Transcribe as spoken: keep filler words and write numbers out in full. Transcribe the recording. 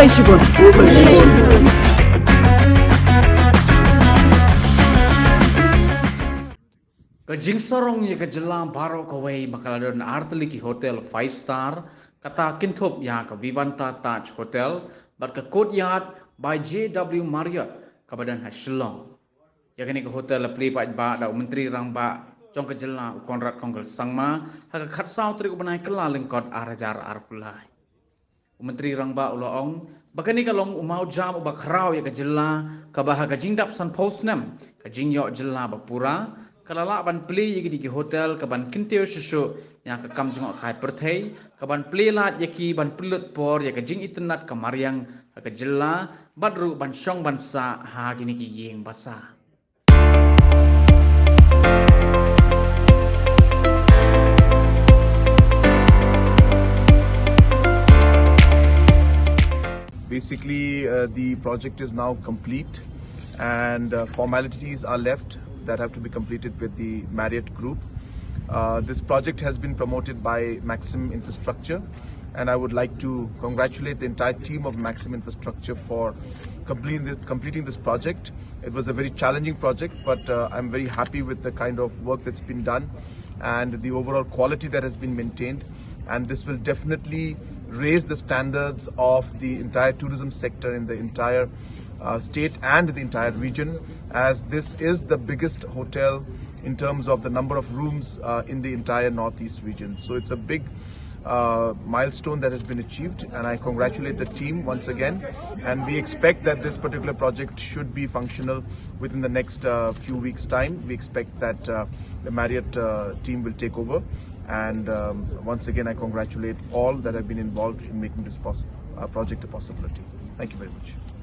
Ka jingsarong ïa ka jylla baroh kawei ba ka la don artylli ki hotel five star, kata kynthup ïa ka Vivanta Taj Hotel bad ka Courtyard by J W Marriott kaba don ha Shillong. Ïa kane ka hotel la plie paidbah da u Myntri Rangbah jong ka jylla u Conrad Kongkal Sangma ha ka khatsaw tarik u bnai Kyllalyngkot ar hajar arphew lai. U Myntri Rangbah u la ong ba kane ka long u mawjam uba khraw ïa ka jylla kaba ha ka jingdap sanphew snem ka jingïoh jylla ba pura ka la lah ban plie ïa kine ki hotel kaban kyntiew shuh shuh ïa ka kam jngohkai pyrthei kaban plie lad ïa ki ban pynlut por ïa ka jingitynnad ka mariang ha ka jylla bad ruh ban shong ban sah ha kine ki ïing basa. Basically, uh, the project is now complete and uh, formalities are left that have to be completed with the Marriott Group. Uh, this project has been promoted by Maxim Infrastructure, and I would like to congratulate the entire team of Maxim Infrastructure for completing, the, completing this project. It was a very challenging project, but uh, I'm very happy with the kind of work that's been done and the overall quality that has been maintained. And this will definitely raise the standards of the entire tourism sector in the entire uh, state and the entire region, as this is the biggest hotel in terms of the number of rooms uh, in the entire Northeast region. So it's a big uh, milestone that has been achieved, and I congratulate the team once again. And we expect that this particular project should be functional within the next uh, few weeks' time. We expect that uh, the Marriott uh, team will take over. And um, once again, I congratulate all that have been involved in making this pos- uh, project a possibility. Thank you very much.